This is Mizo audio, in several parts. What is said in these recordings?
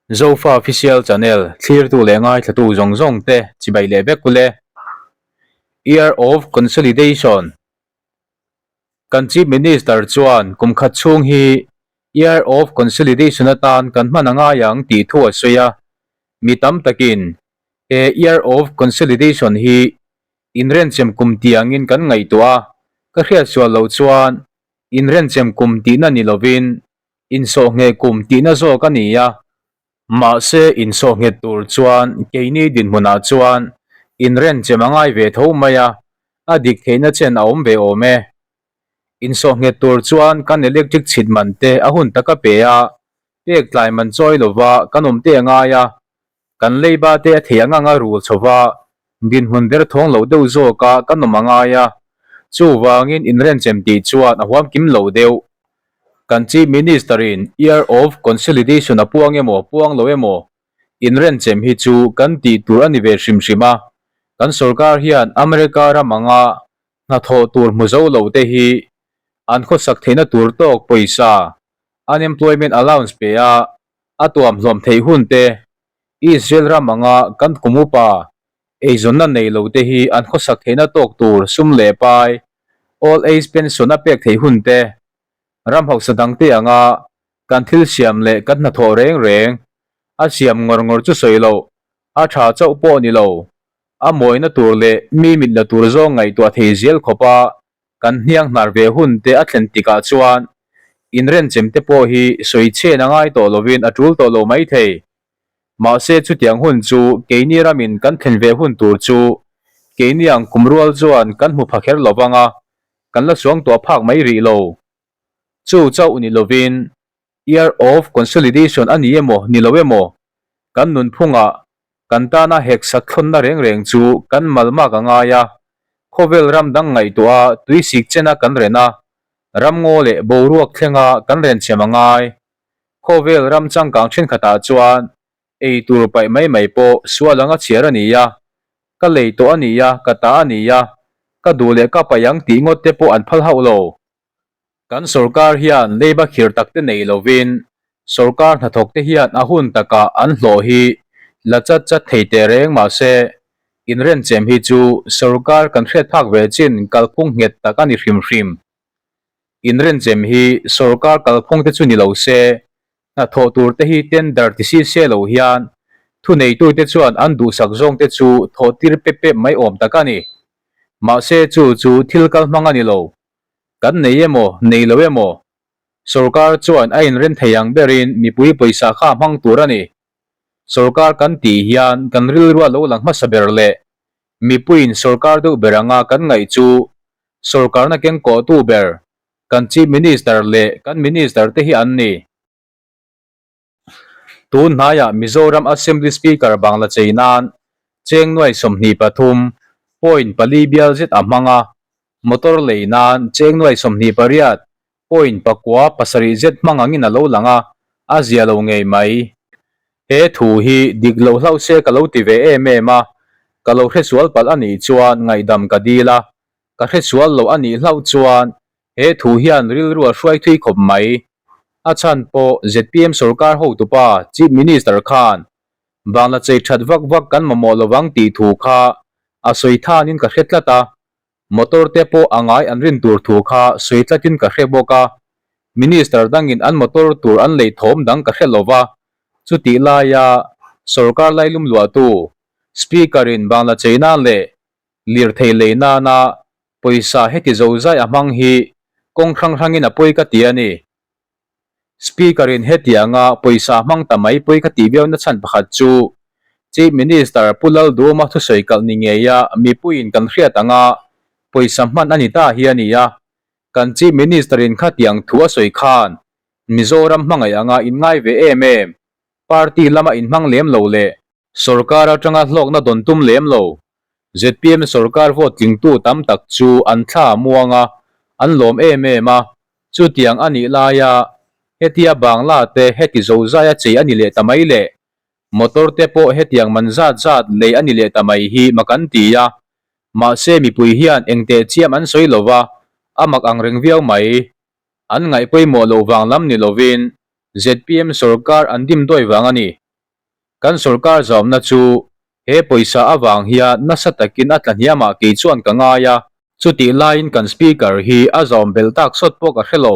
Zofa Official Channel thlirtu leh ngaithlatu zawng zawng te chibai leh vek ule. Year of Consolidation Kan Chief Minister chuan kum khat chhung hi Year of Consolidation atan kan hman a ngai ang tih thu a sawi a. Mi tam takin he Year of Consolidation hi inrenchem kum tiangin kan ngaihtuah a, ka hriatsual loh chuan inrenchem kum tihna ni lovin Insawhngheh kum tihna zawk a ni a, mahse insawhnghet tur chuan keini dinhmunah chuan inrenchem a ngai ve tho mai a, a dik theihna chen a awm ve awm e. Insawhnghet tur chuan kan electric chhit man te a hun taka pe a, pek tlai man chawi lova kan awm te a ngai a, Kan leiba te a thei ang anga rul chho va, dinhmun ber thawng lo deuh zawka kan awm a ngai a, chuvangin inrenchem tih chuan a huam kim lo deuh. Kan Chief Minister-in Year of Consolidation a puang emaw puang lo emaw, inrenchem hi chu kan tih tur a ni ve hrim hrim a, kan sorkar hian America ram anga hnathawh tur hmu zo lo te hi an khawsak theihna tur tawk pawisa Unemployment Allowance pe a, A tuam hlawm theih hun te, Israel ram anga kan kum upa eizawnna nei lo te hi an khawsak theihna tawk tur sum leh pai, old age pension a pek theih hun te, ram hausa dang te anga kan thil siam leh kan hnathawh reng reng a siam ngawr ngawr chu sawi loh, a tha chauh pawh ni lo, a mawina tur leh mi mit la tur zawng ngaihtuah thei zel khawpa Kan hniang hnar ve hun te a thlen tikah chuan inrenchem te pawh hi sawi chhen a ngai tawh lovin a tul tawh lo mai thei. Mahse chutiang hun chu keini ramin kan thlen ve hun tur chu keini ang kum rual chuan kan hmu pha kher lo vang a, kan la suang tuah phak mai rih lo. Chu chauh ni lovin Year of Consolidation a ni emaw ni lo emaw kan nunphungah Kan tana hek sak thlawnna reng reng chu kan malmak a ngai a, khawvel ram dang ngaihtuah a tuisik chena kan ren a, ramngaw leh boruak thlenga kan renchhem a ngai. Khawvel ram changkang thenkhatah chuan ei tur paih mai mai pawh sual anga chhiar a ni a, ka lei tawh a ni a, ka ta a ni a, ka duh leh ka paih ang tih ngawt te pawh an phal hauh lo. Kan sorkar hian leiba khir tak te nei lovin sorkar hnathawk te hian a hun takah an hlawh hi la chat chat thei teh reng mahse inrenchem hi chu sorkar kan hriat phak ve chin kalphung nghet tak a ni hrim hrim. Inrenchem hi sorkar kalphung te chu ni lo se hnathawh tur te hi tender ti si se lo hian thuneitute chuan an duhsak zawng te chu thawh tir pep pep mai awm tak a ni. Mahse chu chu thil kal hmang a ni lo. Kan nei emaw, nei lo emaw, sorkar chuan a inren thei ang berin mipui pawisa kha a hmang tur a ni. Sorkar kan tih hian kan rilrua lo lang hmasa ber leh mipuiin sorkar deuh ber anga kan ngaih chu sorkarna kengkawhtu ber kan Chief Minister leh kan Minister te hi an ni. Tun hnaiah Mizoram Assembly Speaker Bangla chei nan cheng nuai 23 point pali bial zet a hmang a, motor lei nan cheng nuai 28 point pakua pasarih zet hmang angin a lo lang a, a zia lo ngei mai. He thu hi dik lo hlauh se ka lo ti ve em em a, ka lo hresual palh a nih chuan ngaihdam ka dil a, ka hresual loh a nih hlauh chuan He thu hian rilru a hruai thui khawp mai. A chhan pawh zpm sorkar hotupa Chief Minister khan Bangla chei that vak vak kan mamawh lovang tih thu kha a sawi thanin ka hre tlat a, motor te pawh a ngai an rin tur thu kha sawi tlatin ka hre bawk a, Minister dangin an motor tur an lei thawm dang ka hre lova, chutih laia sorkar lailum luahtu Speaker-in Bangla chei nan leh lirthei lei nana Pawisa heti zo zai a hmang hi kawng hrang hrangin a pawi ka ti a ni. Speaker-in hetianga pawisa hmang ta mai pawi ka tih viau na chhan pakhat chu Chief Minister Pu Lalduhawma thusawi kalh ni ngeia mipuiin kan hriat anga pawisa hman a ni ta hi a ni a. Kan Chief Minister-in khatiang thu a sawi khan Mizoram hmangaih anga inngai ve em em, party lama inhmang lem lo leh Sorkar atanga hlawkna dawn tum lem lo. Zpm sorkar vote tlingtu tam tak chu an thla a muang a, an lawm em em a. Chutiang a nih laia hetia Bangla te heti zozaia chei a ni leh ta mai le. Motor te pawh hetiang man zat zat lei a ni leh ta mai hi mak an ti a. Mahse mipui hian engteh chiam an sawi lova, a mak ang reng viau mai. An ngaih pawimawh loh vang lam ni lovin zpm sorkar an dim dawi vang a ni. Kan sorkar zawmna chu he pawisa avang hian nasa takin a tla hniamah kei chuan ka ngai a. Chutih laiin kan Speaker hi a zawm belh tak sawt pawh ka hre lo.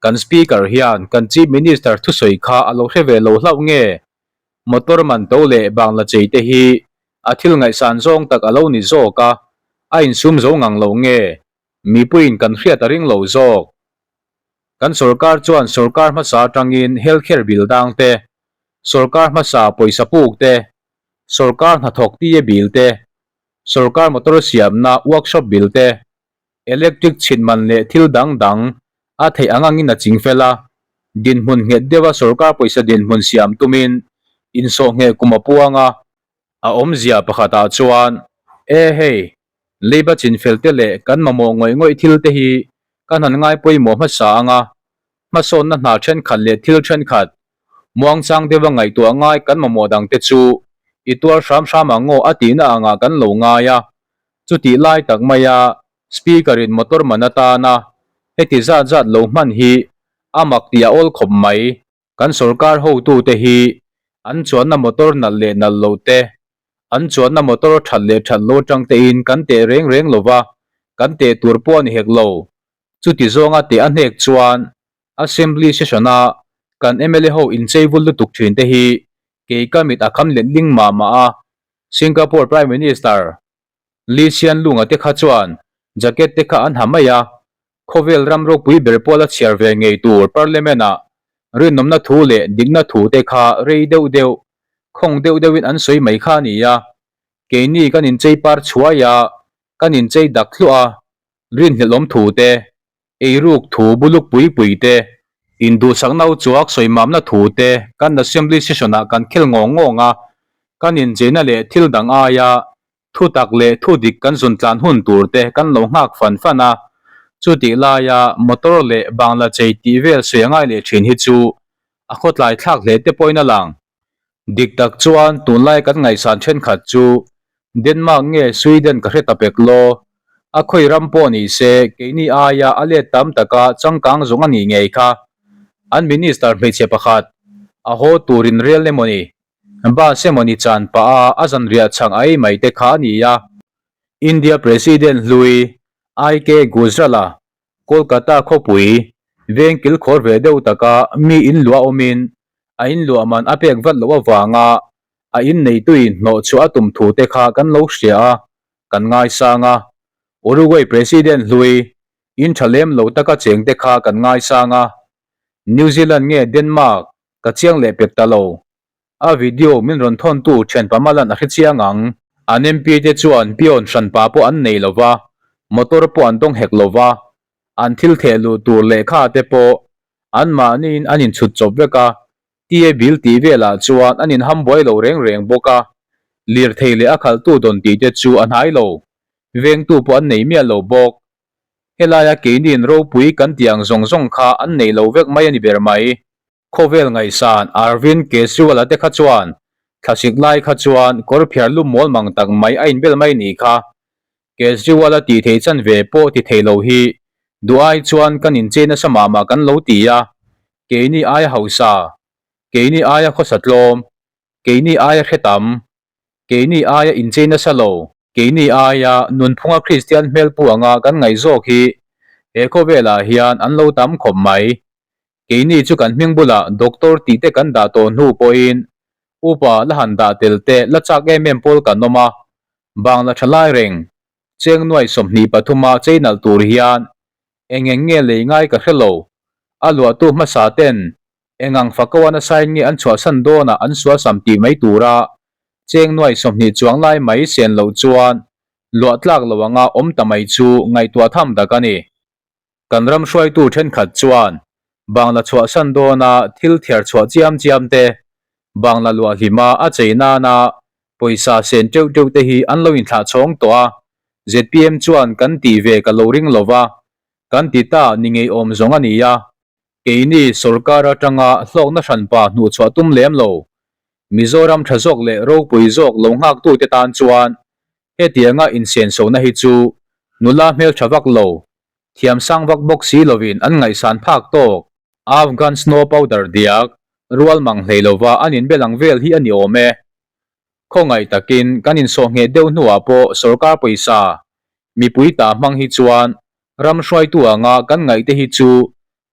Kan Speaker hian kan Chief Minister thusawi kha a lo hre ve lo hlauh nge? Motor man to leh bangla chei te hi a thil ngaihsan zawng tak a lo ni zawk a, a insum zo ngang lo nge? Mipuiin kan hriat a ring lo zawk. Kan sorkar chuan sorkar hmasa atangin health care bill dang te, sorkar hmasa pawisa puk te, sorkar hnathawk tia bill te, sorkar motor siamna workshop bill te, electric chhin man leh thil dang dang a theih ang angin a ching fel a, dinhmun nghet deuha sorkar pawisa dinhmun siam tumin insawh ngheh kum a puang a. A awmzia pakhatah chuan, E hei, Leiba chinfel te leh kan mamawh ngawih ngawih thil te hi kan han ngai pawimawh hmasa ang a, hmasawnna hna thenkhat leh thil thenkhat, muangchang deuha ngaihtuah ngai kan mamawh dang te chu i tuar hram hram ang aw a tihna angah kan lo ngai a. Chutih lai tak maia Speaker in motor man atana heti zat zat lo hman hi a mak tih a awl khawp mai. Kan sorkar hotute hi an chuanna motor nalh leh nalh lo te, an chuanna motor that leh that lo atang tein kan teh reng reng lo va, kan teh tur pawh a ni hek lo. Chuti zawnga teh a hnek chuan Assembly session-a kan mla ho inchei vul lutuk thin te hi kei ka mit a kham let ling mah mah a, Singapore Prime Minister Lee Hsien Loong-a te kha chuan jacket te kha an ha mai a, Khawvel ram ropui ber pawla chhiar ve ngei tur Parliament-ah rinawmna thu leh dikna thu te kha rei deuh deuh, khawng deuh deuhin an sawi mai kha a ni a. Keini kan inchei par chhuai a, kan inchei dak thluah a, rinhlelhawm thu te, eiruk thu buluk pui pui te, induhsak nau chuak sawimamna thu te kan Assembly session-ah kan khel ngawng ngawng a, kan incheina leh thil dang aia Thu tak leh thu dik kan zun tlan hun tur te kan lo nghak fan fan a, chutih laia motor leh bangla chei tih vel sawi a ngai leh thin hi chu a khawtlai thlak hle te pawhin a lang. Dik tak chuan tunlai kan ngaihsan thenkhat chu Denmark nge Sweden ka hre ta pek law, a khawi ram pawh ni se keini aia a let tam taka changkang zawng a nih ngei kha. An minister hmeichhe pakhat a haw turin rel emawni Bus emawni chan pah a a zanriah chhang a ei mai te kha a ni a. India President hlui IK Gujral-a Kolkata khawpui veng kilkhawr ve deuh taka mi inluah awmin a inluah man a pek vat loh avanga a inneituin hnawh chhuah a tum thu te kha kan lo hria a, kan ngaisang a. Uruguay President hlui in tha lem lo taka cheng te kha kan ngaisang a. New Zealand nge Denmark Ka chiang leh pek ta lo. A video min rawn thawntu thianpa Malan a hre chiang ang. An MP te chuan peon hranpa pawh an nei lo va, motor pawh an dawng hek lo va, an thil theh luh tur lehkha te pawh anmahniin an inchhut chawp vek a, TA bill tih velah chuan an inham buai lo reng reng bawk a, lirthei leh a khalhtu dawn tih te chu a hnai lo, vengtu pawh an nei miah lo bawk. Helaia keiniin ropui kan tih ang zawng zawng kha an nei lo vek mai a ni ber mai. Khawvel ngaihsan Arvind Kejriwal-a te kha chuan thlasik lai kha chuan kawr phiar lum mawl mang tak mai a inbel mai ni kha. Kejriwal-a tih theih chan ve pawh ti thei lo hi duh ai chuan kan inchei nasa mah mah kan lo ti a, keini aia hausa, keini aia khawsa tlawm, keini aia hre tam, Keini aia inchei nasa lo, keini aia nunphunga Kristian hmelpu anga kan ngaih zawk hi he khawvelah hian an lo tam khawp mai. Keini chu kan hming bulah Doctor tih te kan dah tawh hnu pawhin upa la han dah tel te la chak em em pawl kan awm a, bangla tha lai reng, cheng nuai 23 a chei nalh tur hian eng eng nge lei ngai ka hre lo, a luahtu hmasa ten Eng ang fako a nasain nge an chhuahsan dawnah an sualsam tih mai tura cheng nuai 20 chuang lai mai sen loh chuan luah tlak lo anga awm ta mai chu ngaihtuah tham tak a ni. Kan ram hruaitu thenkhat chuan Bangla chhuahsan dawna thil thiar chhuah chiam chiam te, Bangla luah hlima a chei nana pawisa sen teuh teuh te hi an lo inthlah chhawng tawh a, zpm chuan kan tih ve ka lo ring lova, kan ti ta ni ngeiawm zawng a ni a. Keini sorkar atanga hlawkna hranpa hnuhchhuah tum lem lo, Mizoram tha zawk leh ropui zawk lo nghaktute tan chuan hetianga insensohna hi chu nula hmeltha vak lo, thiamsang vak bawk si lovin an ngaihsan phak tawk. Afghan snow powder diak. Rual mang hlei lova an inbel ang vel hi a ni awm e. Khawngaih takin kan insawh ngheh deuh hnuah pawh sorkar pawisa mipui ta hmang hi chuan ram hruaitu anga kan ngaihte hi chu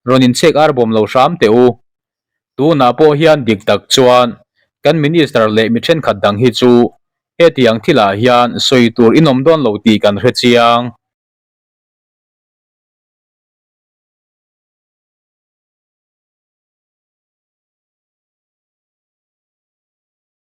rawn inchhek ar bawm lo hram teh u. Tunah pawh hian dik tak chuan kan Minister leh mi thenkhat dang hi chu hetiang thilah hian sawi tur inawm dawn lo tih kan hre chiang.